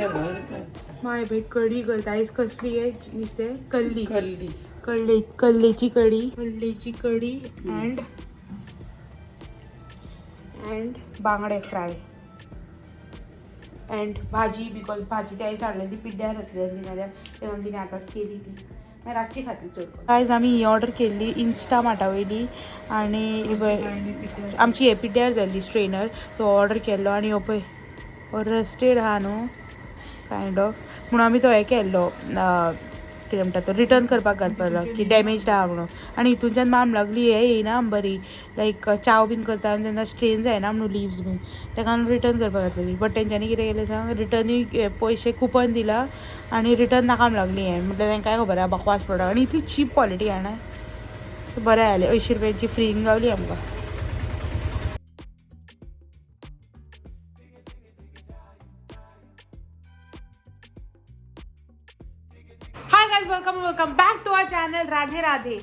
माय भाई कढी करता आयज. कसली आहे नुसतें? कल्ली. कल्ली. कल्ले, कल्लेची कढी, कल्लेची कढी अँड अँड बांगडे फ्राय अँड भाजी, because भाजी ती आयज हाडलेली, पिड्ड्यार जातली नाल्यार, तेन्ना तिणें आतांच केली ती, मागीर रातची खातली चड करून. आयज आमी ही ऑर्डर केल्ली इन्स्टा मार्टा वयली आनी हे पळय आमची हे पिड्ड्यार जाल्ली स्ट्रेनर, तो ऑर्डर केल्लो. आनी हो पळय हो रस्टेड आहा न्हू कायंड ऑफ, म्हणून आमी तो हे केल्लो, कितें म्हणटा तो, रिटर्न करपाक घालपाक की डॅमेज्ड आहा म्हणून. आनी हितूनच्यान माम लागली हे येयना बरी, लायक चाव बीन करता आनी तेन्ना स्ट्रेन जायना म्हणून लिव्स बीन, ताका आमी रिटर्न करपाक घातलेली. बट तेंच्यांनी कितें केलें सांग, रिटर्नूय पयशे कुपन दिला आनी रिटर्न नाका म्हण लागली. हें म्हटल्यार तांकां काय खबर आहा, बकवास प्रोडक्ट आनी इतली चीप क्वॉलिटी जाणा. बरें जालें, 80 रुपयांची फ्रीन गावली आमकां. Hi guys, welcome welcome back to our channel. Radhe Radhe.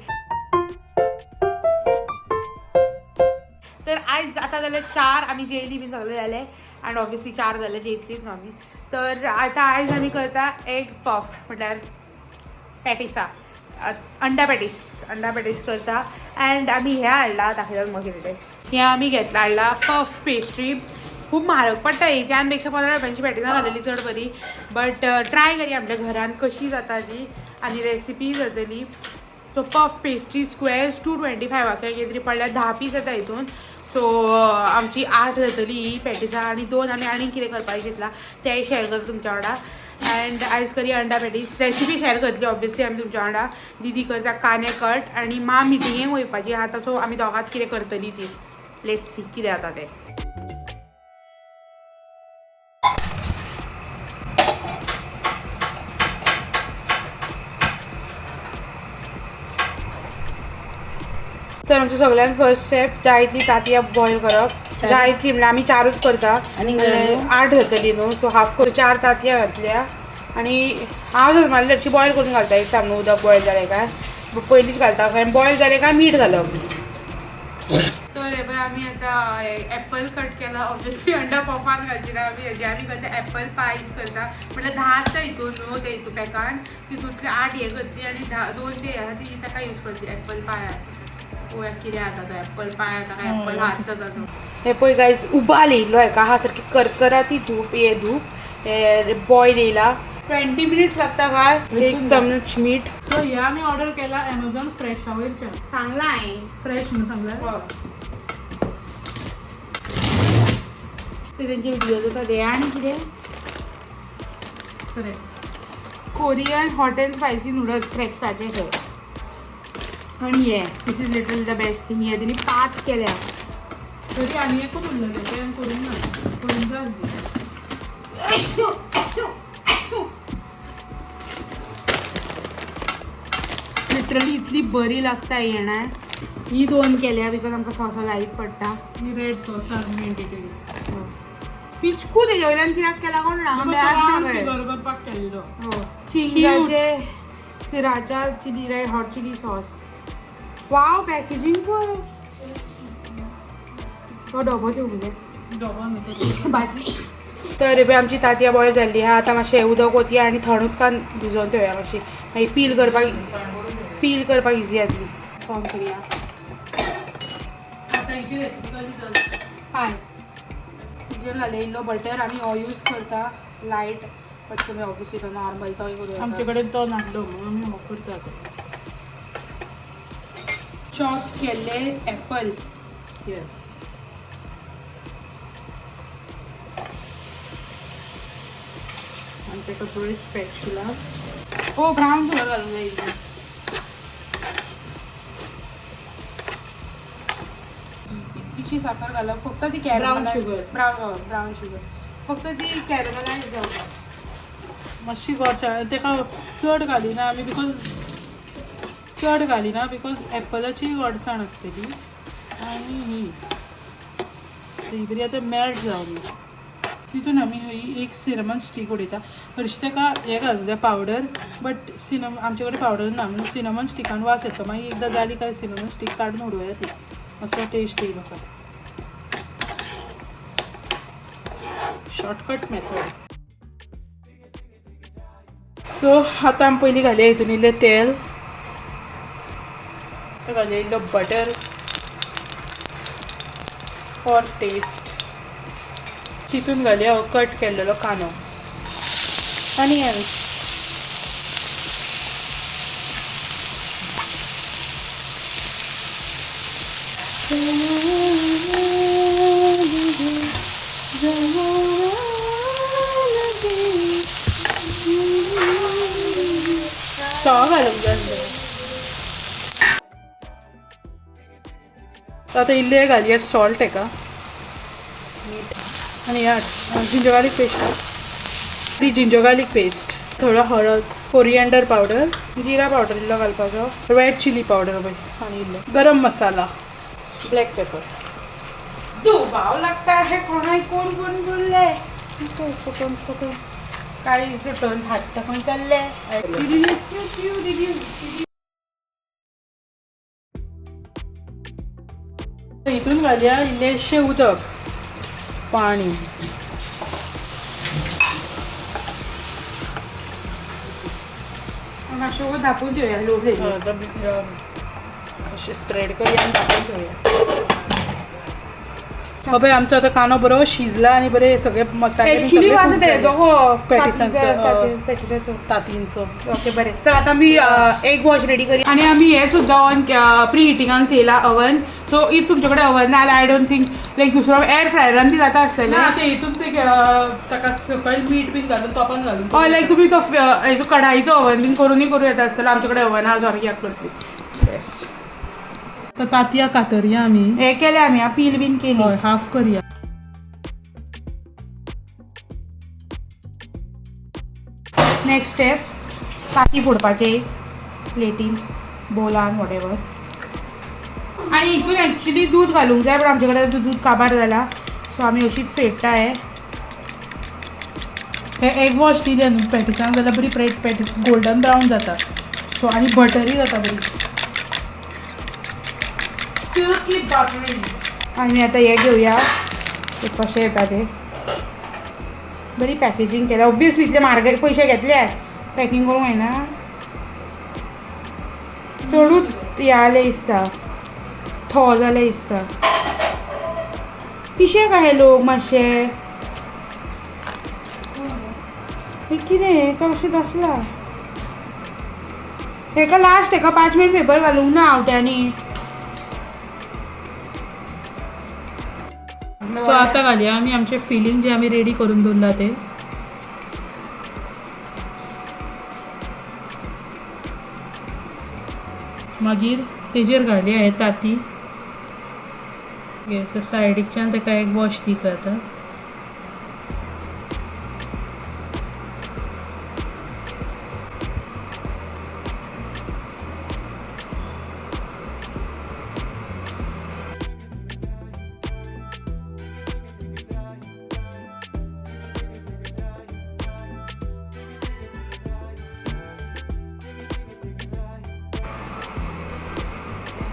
तर आयज आतां जाले 4, आमी जेयली बीन सगळें जालें आनी ऑब्वियसली 4 जाले, जेयतलीच न्हू आमी. तर आतां आयज आमी करता एग पफ, म्हटल्यार पॅटिसा, अंडा पॅटीस, अंडा पॅटीस करता. अँड आमी हें हाडला, दाखयता तुमकां कितें तें. हें आमी घेतला, हाडला पफ पेस्ट्री. खूब म्हारग पडटा ही, त्यान पेक्षा 15 रुपयांची पॅटिसां घातलेली चड बरी. बट ट्राय करया म्हटल्यार घरान कशी जाता ती आनी रेसिपी जातली. सो पफ पेस्ट्री स्क्वेअर्स 225 कितें तरी पडल्यार, 10 पीस येता हितून. सो आमची 8 जातली ही पॅटिसां आनी 2 आमी आनीक कितें करपाक घेतला तेंय शेअर करता तुमच्या वांगडा. अँड आयज करी अंडा पॅटीस, रेसिपी शेअर करतली ऑब्वियसली आमी तुमच्या वांगडा. दिदी करता कांदे कट आनी मा मिटिंगेक वयपाची आहा, सो आमी दोगांत कितें करतली ती, let's see कितें जाता तें. तर आमचं सगळ्यात फर्स्ट स्टेप, जाय इतली तांतयां बॉयल करप. जाय इतली म्हणल्यार आमी 4च करता. आनी 8 जातली न्हू, सो हाफ करून 4 तांतयां घातल्या. आनी हांव मागीर हरशीं बॉयल करून घालता, एक सांग न्हू, उदक बॉयल जालें काय पयलींच घालता, कारण बॉयल जालें काय मीठ घालप. तर हे पळय आमी आतां एप्पल कट केला. ऑब्वियसली अंडा पफान घालची ना आमी, हेजे आमी करता एप्पल पायज करता. म्हटल्यार 10 आसता हितून न्हू, ते हितून पॅकान, तितूंतले 8 हे करतली आनी 10, 2 ते आहा ती ताका यूज करतली एप्पल पायार. पळोवया कितें जाता तो एप्पल पाय आतां काय एप्पल हात जाता तो. हे पळय गायज, उबाल येयलो हेका आहा सारकी करकराती धूप, हे धूप हे बॉयल येयला. 20 मिनिट्स लागता काय. 1 चमच मीठ. सो हे आमी ऑर्डर केला अमेझॉन फ्रेशा वयरच्यान. सांगला हांवें. फ्रेश म्हणून सांगला. ते तेंचे व्हिडिओ जाता ते. आनी कितें? Cracks. Korean hot and spicy noodles, क्रॅक्साचे हे. आनी हे this is literally the best thing. हे तेणी 5 केल्या. तरी आनी एकूच उरलेलें, तें हांवें करूंक ना, करूंक जाय आसलें. लिटरली इतली बरी लागता ही जाणा. ही 2 केल्या because आमकां सॉसां जायच पडटा. ही रेड सॉस मेंटेली. पिचकू तेजे वयल्यान कित्याक केला कोण ना. फिगर करपाक केल्लो. चिंगाचे sriracha chilli red hot chilli sauce. Wow, packaging पळय. तो डबो दिवंक जाय. डबो न्हू. बाटली. तर हे पळय आमची तांतयां बॉयल जाल्ली आहा. आतां मातशें उदक ओतया आनी थंड उदकान भिजोवन ठेवया मातशी, मागीर पील करपाक इजी जातली. फॉर्म करया. आतां हिची रेसिपी कशी जाली? पाय हिजेर घाले इल्लो बटर. आमी हो यूज करता लायट, बट तुमी ऑब्वियसली तो नॉर्मल तोय करूं. आमचे कडेन तो नासलो म्हणून आमी हो करता आतां. चॉप केल्ले एप्पल. येस. आनी ताका थोडी स्पॅच्युला. हो, ब्रावन शुगर घालूंक जाय इल्ली. इतलीशी साखर घालप फक्त ती Brown caramel sugar. Brown brown sugar फक्त ती कॅरमलायज जावपाक. मातशी गोडसाण ताका चड घालिना आमी, because चड घालिना because एप्पलाची गोडसाण आसतली. आनी ही ही बरी आतां मेल्ट जावनी, तितून आमी ही एक सिनमन स्टीक उडयता. हरशीं ताका हें घालूंक जाय पावडर, बट सिनम आमचे कडेन पावडर ना म्हणून सिनमन स्टिकान वास येता. मागीर एकदां जाली काय सिनमन स्टीक काडून उडोवया, ती मातसो टेस्ट येईल म्हाका. Shortcut method. सो आतां आमी पयलीं घालया हितून इल्लें तेल, आतां घालया इल्लो बटर फॉर टेस्ट. तितून घालया हो कट केल्लेलो कांदो, अनियन्स. सॉ घालूंक जाय आसलें. आतां इल्लें घालया सॉल्ट हेका, मीठ आनी ह्या जिंजर गार्लीक पेस्ट, ती जिंजर गार्लीक पेस्ट, थोडो हळद, कोरिएंडर पावडर, जिरा पावडर इल्लो घालपाचो, रेड चिली पावडर पळय आनी इल्लो गरम मसाला, ब्लॅक पेपर. दुबाव लागता हे कोणाय कोण कोण बोलले फोटोन फोटोन काय टर्न हाडटा खंय चल्ले. हितून घालया इल्लेशें उदक, पाणी. मातशें धापून ठेवया लो फ्लेमीर. अशें स्प्रेड करूया आनी धापून ठेवया. पळय आमचो आतां कांदो बरो शिजला आनी बरे सगळे मसाले बी एक्चुअली सगळे वास cook येता जाले. हेजो गो पॅटिसांचो, पॅटिसाचो. तातींचो. ओके बरें, तर आता मी एग वॉश रेडी करी आणि आम्ही हे सुद्दां ऑन प्री हिटिंगाक थेयला ओवन. सो if तुमचे कडेन ओवन ना जाल्यार I don't think लायक दुसरो एअर फ्रायरान बी जाता आसतलें. ना ते हितून ते ताका सकयल मीठ बीन घालून तोपान घालून ऑर लायक तुमी तो हेजो कढाईचो ओवन बीन करूनय करूं येता आसतलो. आमचे कडेन ओवन आहा, सो आमी कित्याक करतली. येस. आतां तांतयां कातरया आमी. हे केले आमी, पील बीन केली. हय, हाफ करया. नेक्स्ट स्टेप, ताती फोडपाचें एक प्लेटीन, बोलान, वॉटेवर. आनी हितून एक्चुली दूद घालूंक जाय, पण आमचे कडेन दूद काबार जाला, सो आमी अशीच फेडटा हे. हे एग वॉश दिले न्हू पॅटिसांक जाल्यार बरी पॅटीस गोल्डन ब्रावन जाता. सो आनी बटरूय जाता बरी, सिल्की बटरी. आनी आतां हे घेवया, ते कशें येता ते. बरी पॅकेजींग केल्या ऑब्वियसली, इतले म्हारग पयशे घेतले, पॅकींग करूंक जायना. चडूच हें जालें दिसता, थो जालें दिसता. पिशे काय लोक मातशे. हे कितें हेका मातशें दसलां हेका. लास्ट हेका 5 मिनट पेपर घालूंक ना आवट्यांनी. सो आतां घालया आमी आमचें फिलींग जें आमी रेडी करून दवरलां तें. मागीर तेजेर घालया हें तांती. सायडीकच्यान ताका एक वॉश दी आतां.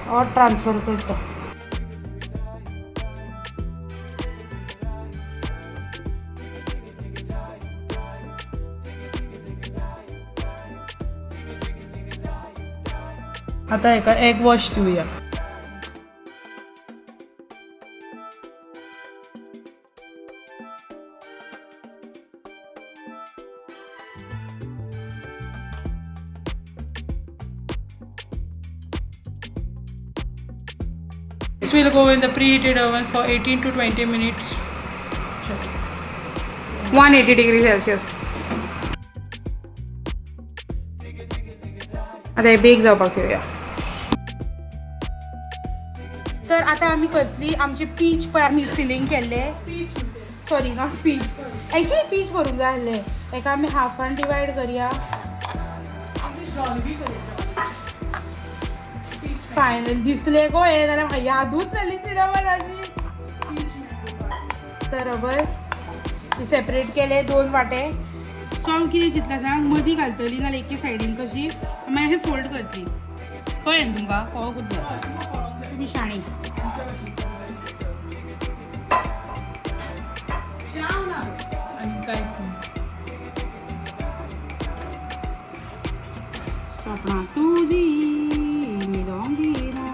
और ट्रान्सफर करता. आतां हेका एग वॉश दिवया. This will go in the preheated oven for 18 to 20 minutes. 180 degree Celsius. आतां हें बेक जावपाक ठेवया. तर आतां आमी करतली आमचे पीच पळय आमी फिलींग केल्ले. Sorry, not peach, actually peach करूंक जाय आसलें. हेका आमी हाफान डिवायड करया. फायनल दिसले गो हे, जाल्यार म्हाका यादूच जाली सिनेमाची. तर पळय सेपरेट केले दोन वांटे. सो हांव कितें चिंतलां सांग, मदीं घालतली नाल्यार एके सायडीन कशी मागीर अशें फोल्ड करतली. कळ्ळें न्हू तुमकां? कळोंकूच जाय, तुमी शाणी. आनी कांयच न्ही. अपना तू जी दूंगी ना.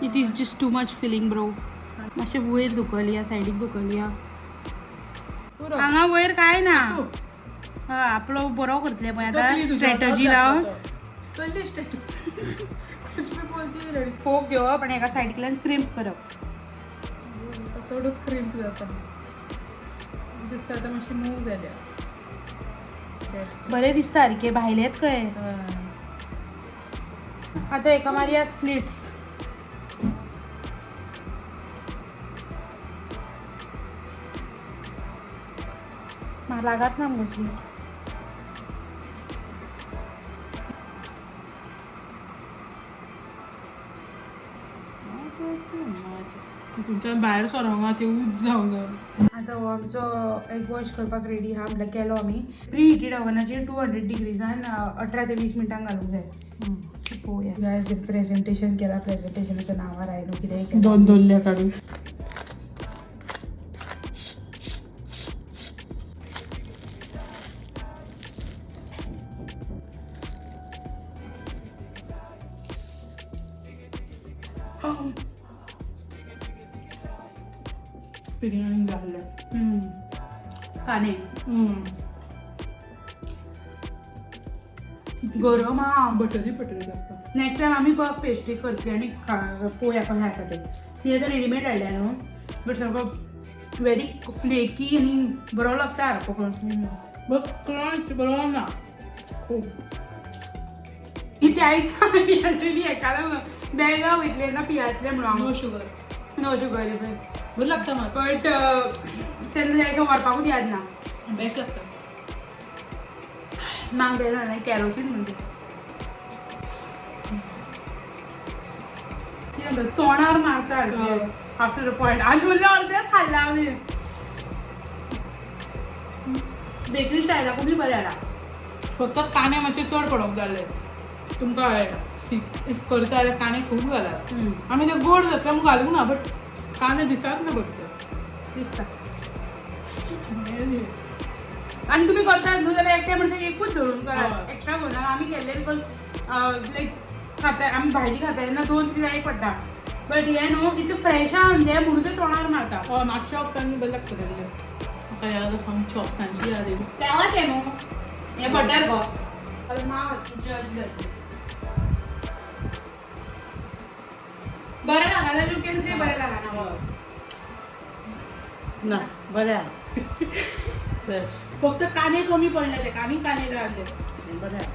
It is just too much filling bro. मातशें वयर धुकलया, सायडीक धुकलया. पुरो. हांगा वयर काय ना. आसूं. हय, आपलो बरो करतले पळय आतां तकली तुजी स्ट्रॅटजी आतां लावन. कसली स्ट्रॅटजी? कुछ भी बोलती है लड़की. फोक घेवप आनी एका सायडींतल्यान क्रिम्प करप. आतां चडूच क्रिम्प जाता दिसता, आतां मातशी मूव जाल्या. That's it. बरें दिसता सारकें, भायलेंच खंय. हय. आतां हेका मारया स्लिट्स. म्हाका लागात ना मुगो स्लीट. तितूंतल्यान भायर सरोंक ते ऊद जावंक जाय. आतां हो आमचो एग वॉश करपाक रेडी आहा, म्हटल्यार केलो आमी. प्री हिटेड ओवनाचेर 200 डिग्रीजान 18 ते 20 मिनटां घालूंक जाय. पळोवया गायज, प्रेझेंटेशन केला, प्रेझेंटेशनाच्या नांवार आयलो कितें केलां. दोन दोल्ल्या काडून. बिर्याणी घातल्या. काने गरम आहा. बटरी बटरी लागता. नेक्स्ट टायम आमी पफ पेस्ट्री करतली आनी पळोवया कशें जाता तें. ती आतां रेडीमेड हाडल्या न्हू, बट सारको व्हेरी फ्लेकी आनी बरो लागता सारको करून. बट क्रंच बरो ना खूब. ही त्या दिसा आमी एक्चुली हेका लागून बेळगांव वयतले ना पियातले म्हणून. No sugar. No sugar. बरें लागता म्हाका. बट तेन्ना त्या दिसा व्हरपाकूच याद ना. बेस्ट लागता. म्हाका तें जालें कॅरोसीन म्हणटा कितें म्हणटा, तोंडार मारता आफ्टर अ पॉयंट. आनी उरलें अर्दें खाल्लां आमी. बेकरी स्टायलाकूय बी बरें आसा. फक्त कांदे मातशे चड पडोंक जाय आसले तुमकां. If करता जाल्यार कांदे खूब घालात. आमी ते गोड जातले म्हूण घालूंक ना, बट कांदे दिसात ना फक्त. दिसता. आनी तुमी करतात न्हू जाल्यार एकटे मनशाक एकूच धरून करात. एक्स्ट्रा घेवना. आमी केल्ले because लायक खाता आमी, भायली खाता तेन्ना दोन ती जाय पडटा, बट हें न्हू इतलें फ्रेश आहा तें म्हणून तें तोंडार मारता. हय, मातशें वखदान बरें लागता तेल्ले. म्हाका याद आसा, चॉप्सांची याद येयली. तेलाचें न्हू हें, बटर गो जज जातली. बरें लागना, you can say बरें लागना. ना, बरें आहा, बेस्ट. फक्त कांदे कमी पडले ते, आमी कांदे घातले. बरें.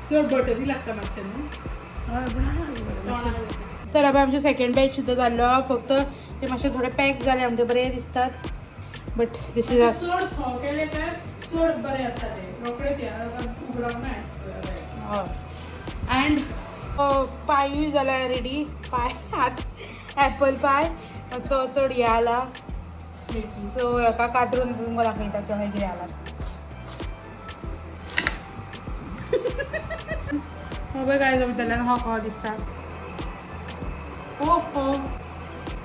चड बटरी लागता मातशें न्हू. हय, बरें. तोंडाक. तर आतां आमचें सेकंड बॅच सुद्दां जाल्लो आहा. फक्त ते मातशे थोडे पॅक जाले म्हणटे बरे दिसतात, बट this is us. चड थो केले काय चड बरें जाता ते, रोखडे ते उगडोंक ना. अँड पायूय जाला रेडी. पाय हात ॲपल पाय मातसो चड हें जाला, सो हेका कातरून तुमकां दाखयता कशें कितें जाला. पळय काय भितरल्यान हो कहो दिसता. हो हो,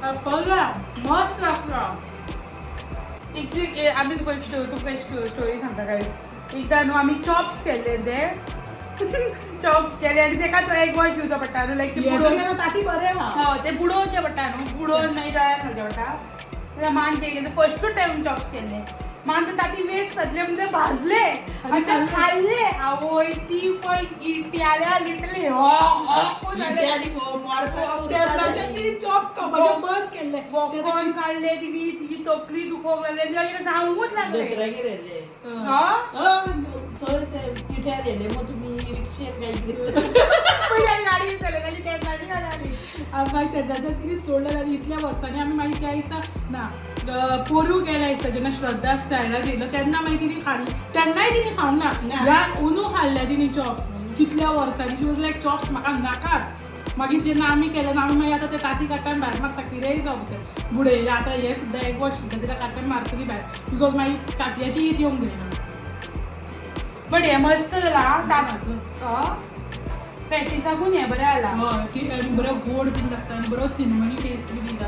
ऍपल मस्त लागता. एक एक आमी तुका एक स्टोरी, तुमकां एक स्टोरी सांगता काय. एकदां न्हू आमी चॉप्स केल्ले, ते चॉप्स केले आनी तेका तो एग वॉश दिवचो पडटा न्हू, लायक ते बुडोवन. ताती बरें आहा. हय, ते बुडोवचे पडटा न्हू, बुडोवन मागीर गळ्यान घालचे पडटा. तेन्ना मान ते फर्स्ट टायम चॉप्स केल्ले, मान ते ताती वेस्ट जातले म्हणजे भाजले आनी ते खाल्ले. आवय, ती पण इट्याल्या लिटरली हो हो जाले. चॉप्स खावपाचे बंद केल्ले. वॉकॉन काडले तिणी, तिची तकली दुखोवंक लागली आनी तिका जावंकूच लागले. दोतोरागेर येयले. हा. थंय ते तिठ्यार येयले मग तुमी रिक्षेन काय कितें. पयली आमी गाडी चलयताली तेन्नाची गजाल ही. मागीर तेन्नाच्यान तिणें सोडलें आनी इतल्या वर्सांनी आमी मागीर त्या दिसा ना पोरू गेल्या दिसा जेन्ना श्रद्धा सायडाक येयलो तेन्ना मागीर तिणी खाल्ली, तेन्नाय तिणी खावंक ना. ह्या अंदू खाल्ल्या तिणी चॉप्स कितल्या वर्सांनी. शी वॉज लायक, चॉप्स म्हाका नाकात. मागीर जेन्ना आमी केलें ना, आमी मागीर आतां ते ताती काडटा आनी भायर मारता, कितेंय जावं तें बुडयलें. आतां हें सुद्दां एक वर्स सुद्दां तिका काडटा आनी मारतली भायर, because मागीर तांतयाची हीट येवंक जायना. बट हे मस्त जाला तांदूळ पॅटीसाकून हे बरें जाला. हय की आनी बरो गोड बीन लागता आनी बरो सिनमनी टेस्ट बी दिता.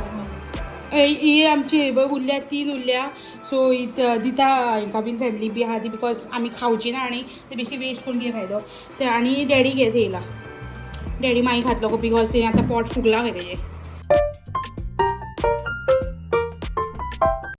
ही आमची हे पळय उरल्या, तीन उरल्या. सो ही दिता हेंकां बीन, फॅमिली बी आहा ती, because आमी खावची ना आनी ते बेश्टी वेस्ट करून कितें फायदो ते. आनी डॅडी घेत येयला, डॅडी मागीर खातलो because तेणें आतां पोट फुगलां खंय तेजें.